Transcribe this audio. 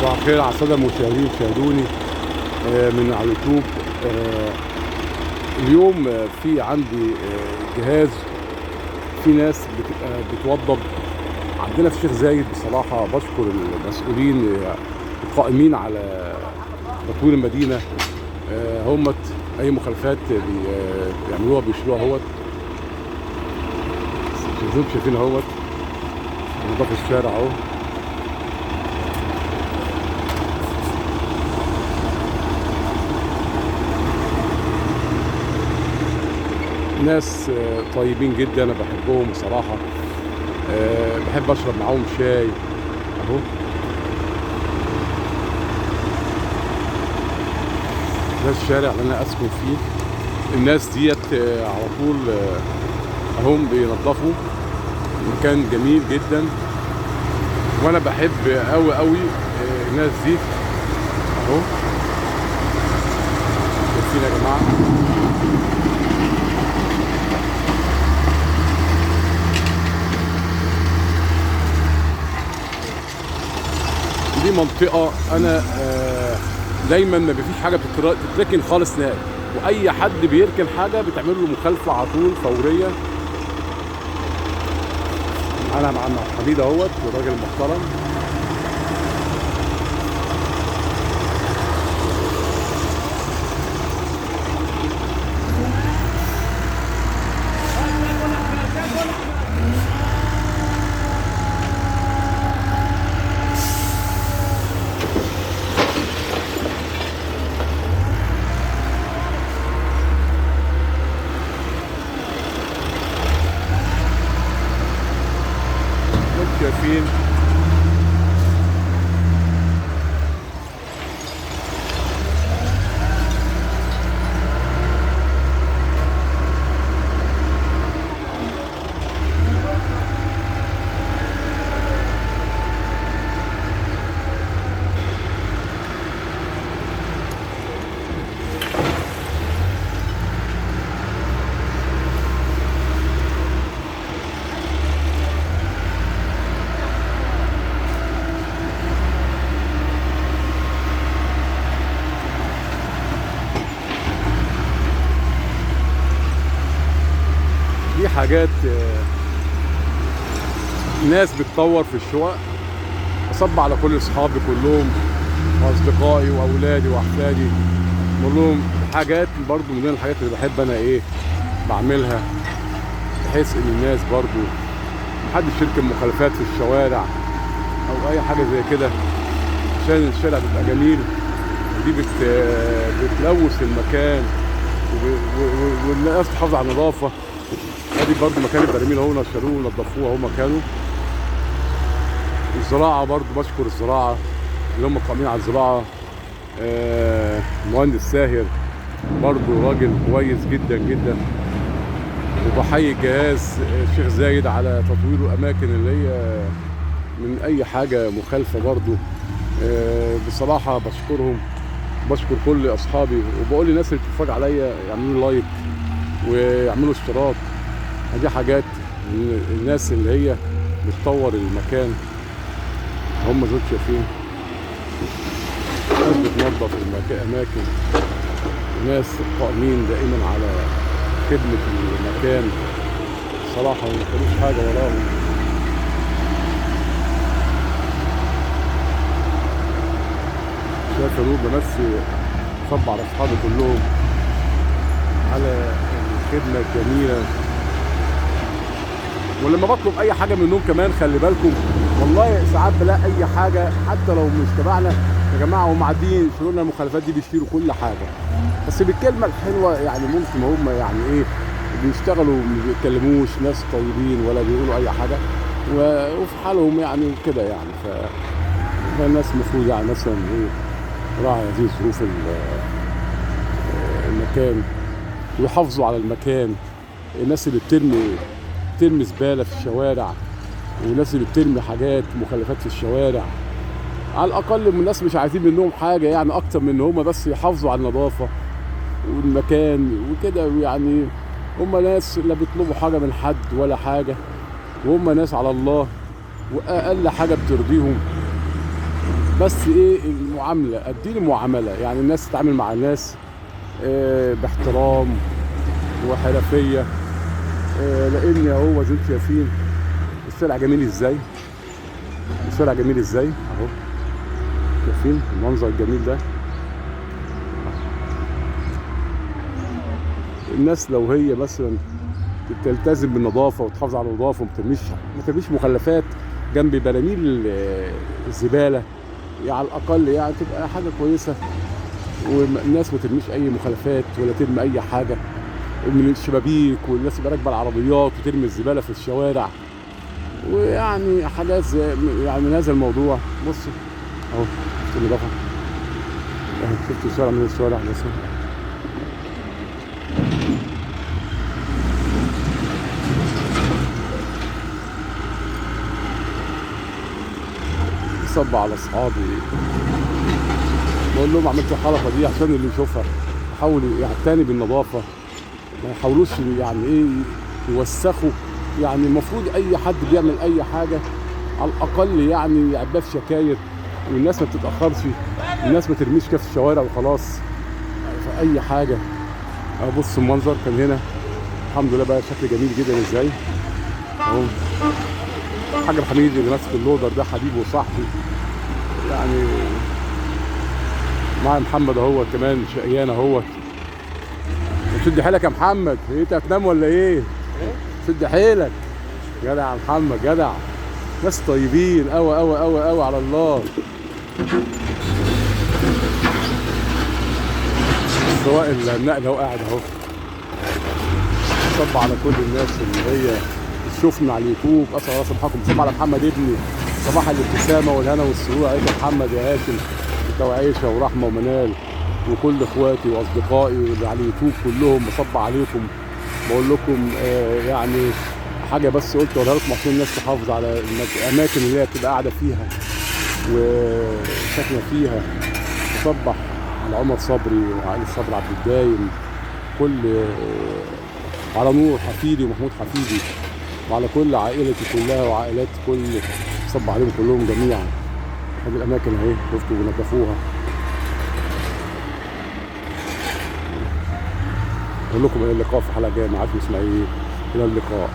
صباح الخير على السادة المشاهدين، شاهدوني من على اليوتيوب. اليوم في عندي جهاز، في ناس بتبقى بتوضب عندنا في الشيخ زايد. بصراحة بشكر المسؤولين القائمين على تطوير المدينة، هم اي مخالفات بيعملوها بيشيلوها اهوت، شايفين اهوت نضاف الشارع اهو. ناس طيبين جدا، انا بحبهم بصراحة، بحب اشرب معاهم شاي اهو. ده الشارع اللي انا اسكن فيه، الناس ديت على طول اهم بينظفوا، مكان جميل جدا، وانا بحب قوي قوي الناس دي اهو. شايفين يا جماعة؟ دي منطقة أنا دايما ما فيش حاجة بتتركن خالص نهائي، وأي حد بيركن حاجة بتعمل له مخالفة على طول فورية. أنا مع عم حميد أهوت، والراجل المحترم. شايفين دي حاجات ناس بتطور في الشقق. اصب على كل اصحابي كلهم واصدقائي واولادي واحفادي، بقول لهم حاجات برضو من الحاجات اللي بحب انا ايه بعملها، بحيث ان الناس برضو محدش يركب مخالفات في الشوارع او اي حاجة زي كده، عشان الشارع بيبقى جميل، ودي بتلوث المكان والناس تحافظ على النظافة. ادي برضو مكان البراميل اهو، نشروه ونضفوه اهو مكانه. الزراعة برضو بشكر الزراعة اللي هم قائمين على الزراعة، المهندس ساهر برضو راجل كويس جدا جدا. وبحيي الجهاز الشيخ زايد على تطوير الاماكن اللي هي من اي حاجة مخالفة برضو. بصراحة بشكرهم، بشكر كل اصحابي، وبقول للناس اللي بتتفرج عليا يعملوا لايك ويعملوا اشتراك. دي حاجات الناس اللي هي بتطور المكان، هم دول شايفين ناس بتنظف الاماكن، ناس قائمين دائما على خدمة المكان صراحة، ما يخلوش حاجة وراهم. شايف يا نور، بمسي صب على اصحابي كلهم على الخدمة الجميلة. ولما بطلب اي حاجة منهم كمان خلي بالكم، والله ساعات بلاقي اي حاجة حتى لو مش تبعنا يا جماعة، هم قاعدين يشيلوا لنا المخالفات دي، بيشيلوا كل حاجة، بس بالكلمة الحلوة يعني. ممكن هم يعني ايه بيشتغلوا، ما بيتكلموش، ناس طيبين ولا بيقولوا اي حاجة، وفي حالهم يعني وكده يعني. فالناس المفروض يعني مثلا ايه راعي هذه ظروف المكان ويحافظوا على المكان. الناس اللي بترمي زبالة في الشوارع، والناس اللي بترمي حاجات مخلفات في الشوارع، على الاقل الناس مش عايزين منهم حاجة يعني اكتر من ان هم بس يحافظوا على النظافة والمكان وكده يعني. هم ناس لا بيطلبوا حاجة من حد ولا حاجة، وهم ناس على الله، واقل حاجة بترضيهم. بس ايه المعاملة، اديني معاملة، يعني الناس تتعامل مع الناس باحترام وحرفيه. لان اهو زي ما انتم شايفين الشارع جميل ازاي، الشارع جميل ازاي اهو، شايفين المنظر الجميل ده. الناس لو هي مثلا تلتزم بالنظافة وتحافظ على النظافة وما ترميش مخلفات جنب براميل الزبالة، يعني على الاقل يعني تبقى حاجة كويسة. والناس ما ترميش اي مخلفات ولا ترمي اي حاجة من الشبابيك، والناس تبقى راكبه العربيات وترمي الزبالة في الشوارع، ويعني حاجات زي يعني من هذا الموضوع. بصوا اهو، شفت النظافة، شفت الشارع من الشوارع. بصوا صب على اصحابي، بقول لهم عملت الحلقة دي عشان اللي يشوفها يحاول يعتني بالنظافة، ما يحاولوش يعني ايه يوسخوا. يعني المفروض اي حد بيعمل اي حاجة على الاقل يعني يعبها في شكاير، والناس ما بتتاخرش، الناس ما ترميش كده في الشوارع وخلاص في اي حاجة. ابص المنظر كان هنا الحمد لله بقى شكل جميل جدا ازاي اهو. الحاج حميد اللي ماسك اللودر ده حبيبي وصاحبي، يعني معايا محمد اهو كمان شقيان اهو. شد حيلك يا محمد، انت هتنام ولا ايه؟ شد حيلك جدع يا محمد، جدع. ناس طيبين قوي قوي قوي قوي على الله. سواق النقل اهو قاعد اهو، صب على كل الناس اللي هي تشوفنا على اليوتيوب. اسال الله صباحكم، صب على محمد ابني، صباح الابتسامة والهنا والسرور عليك يا محمد يا هاشم، انت وعيشه ورحمة ومنال وكل اخواتي واصدقائي واللي على اليوتيوب كلهم، بصب عليكم بقول لكم يعني حاجة بس قلت اقولها لكم عشان الناس تحافظ على الاماكن اللي هي بتبقى قاعدة فيها وساكنه فيها. بصبح على عمر صبري وعائلة صبري عبد الدايم، كل على نور حفيدي ومحمود حفيدي، وعلى كل عائلتي كلها وعائلات كل، صب عليهم كلهم جميعا. هذه الاماكن اهي شفتوا ونظفوها. اقول لكم الى اللقاء في حلقة جاية. معاكم اسماعيل، الى اللقاء.